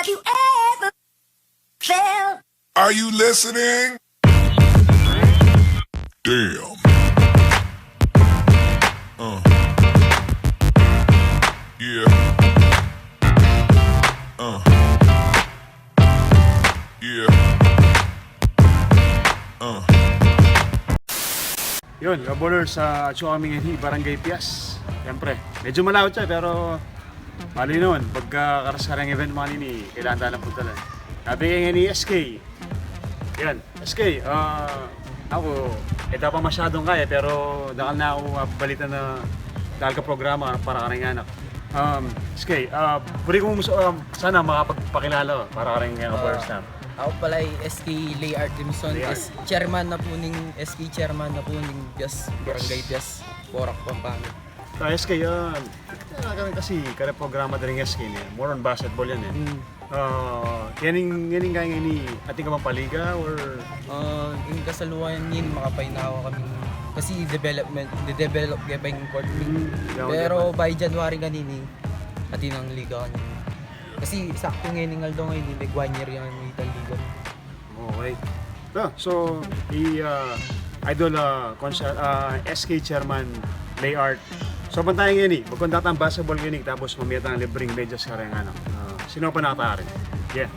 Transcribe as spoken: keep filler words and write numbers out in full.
you ever felt. Are you listening? Damn. Uh. Yeah. Uh. Yeah. Uh. Yun, kabulor, sa atsu kami ngeni, Barangay Pias. Siyempre, medyo malayo siya, pero bali nun, pagka karas-karang event mo ngeni, kailangan tala ng puntalan. Sabi kaya ngeni, S K. Yan, S K, ah, aku, e da pa masyadung kaya, pero dakal na aku, ah, balita na dakal kang programa para kareng anak. Um, S K, ah, buri ku mu-, um, sana makapagpakilala ka para kareng anak. Ah, first time. Aku pala ay S K Lay Art Dimson, Lay Art. Is chairman na pu ning, S K chairman na pu ning Pias, Barangay Pias, Porac, Pampanga. Ah, S K, ah, kami kasi, kareng programa da ring S K, ne, more on basketball yan, e. Mm. Ah, yan ing, yan ing kaya ngeni, atin ka bang paliga or? Ah, ing kasaluayan ngeni, makapainawa kami. Kasi development, de-develop kaya pa ing court. Mm, yan, pero by January kanini, atin nang liga kanini. Kasi sakto ngeni ing aldo ngeni, mag one year yang itang liga. Okay. Ah, so, i, ah, Idol, ah, Consa-, ah, S K Chairman Lay Art. So, bantayan ngeni, magkondak tang basketball ngeni, tapos mamie tang libreng medyas kareng anak. Ah, sino pa na tarin? Yeah.